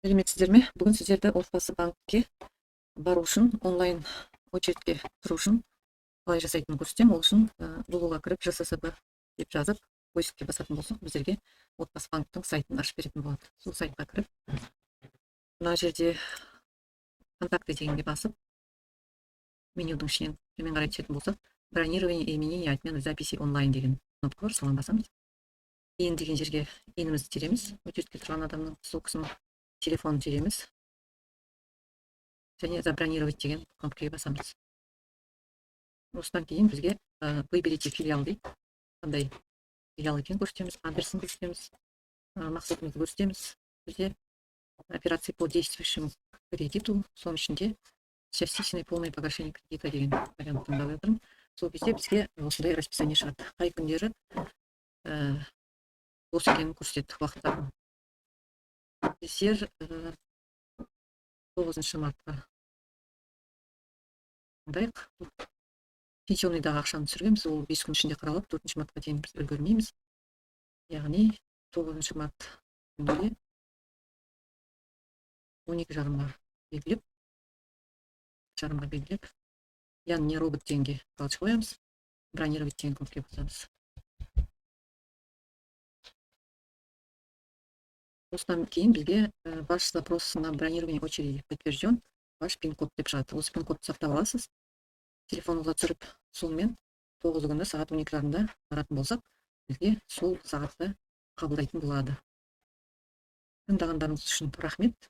Сәлеметсіздер ме? Бүгін сіздерді Отбасы банкке бару үшін, онлайн очередь ке тұру үшін қалай жасайтынын көрсетемін. Ол үшін Гуглға кіріп, ЖССБ деп жазып, поиск ке басатын болсақ, біздерге Отбасы банктің сайтын ашып беретін болады. Сол сайтқа кіріп, мына жерде «Контакты» дегенге басып, менюдің ішінен төмен қарай түсетін болсақ, «Бронирование и изменение, отмена записи онлайн» деген кнопка бар, соған басамыз. ИИН деген жерге ИИНімізді тереміз, очередь ке тұрған адамның, сол кісінің телефонын тереміз және «Забронировать» деген кнопкаға басамыз. Осыдан кейін бізге «Выберите филиал» дейді. Қандай филиал екенін көрсетеміз, адресін көрсетеміз, мақсатымызды көрсетеміз. Бізде операции по действующему кредиту, соның ішінде частичное, полное погашение кредита деген вариант таңдап жатырмын. Сол кезде бізге осындай расписание шығады, қай күндері бос екенін көрсетеді, уақыттарын. Біздер 9 мартқа таңдайық. Пенсионный дағы ақшаны түсіргенбіз, ол 5 күн ішінде қаралып, 4 мартқа дейін біз үлгермейміз. Яғни 9 март күнінде 12:30-ға белгілеп, жарымға белгілеп, «Я не робот» дегенге галочка қоямыз, «Бронировать» деген кнопкаға басамыз. Осыдан кейін бізге «Ваш запрос на бронирование очереди подтвержден, ваш пин код» деп шығады. Осы пин кодты сақтап аласыз, телефоныңызға түсіріп, сонымен 9 күні сағат 12:30-да баратын болсақ, бізге сол сағатта қабылдайтын болады. Тыңдағандарыңыз үшін рахмет.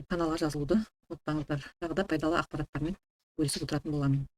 Каналға жазылуды ұмытпаңыздар. Тағы да пайдалы ақпараттармен бөлісіп отыратын боламын.